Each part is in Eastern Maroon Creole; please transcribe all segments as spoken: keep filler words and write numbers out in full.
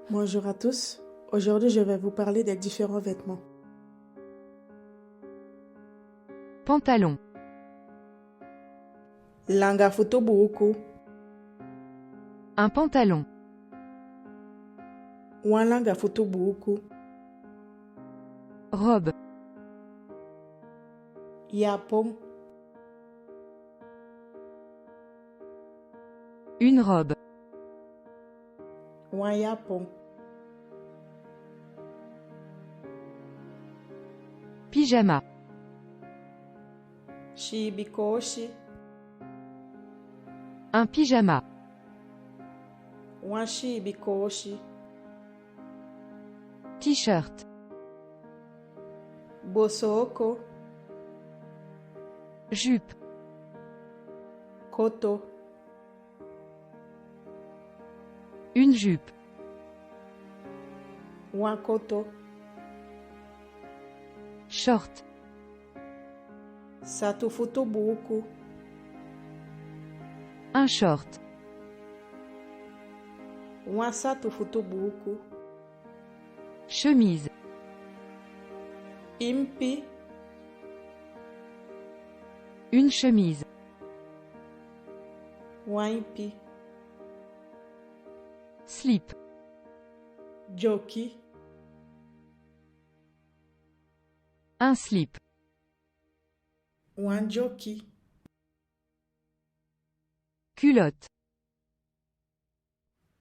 Bonjour à tous. Aujourd'hui, je vais vous parler des différents vêtements. Pantalon. Langa futu buuku. Un pantalon. Wan langa futu buuku. Robe. Yapon. Une robe. Wan yapon. Pyjama. Siibi koosi. Un pyjama. Wan siibi koosi. T-shirt. Bosooko. Jupe. Koto. Une jupe. Wan koto. Short. Satu futu buuku. Un short. Wan satu futu buuku. Chemise. Impi. Une chemise. Wan impi. Slip. Dyoki. Un slip. Wan dyoki. Culotte.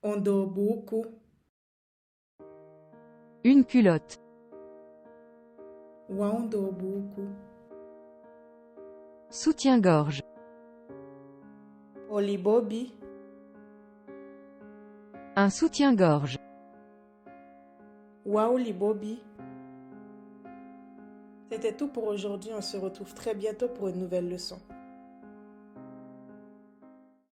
Ondoo buuku. Une culotte. Wan ondoo buuku. Soutien-gorge. Olibobi. Un soutien-gorge. Wan olibobi. C'était tout pour aujourd'hui. On se retrouve très bientôt pour une nouvelle leçon.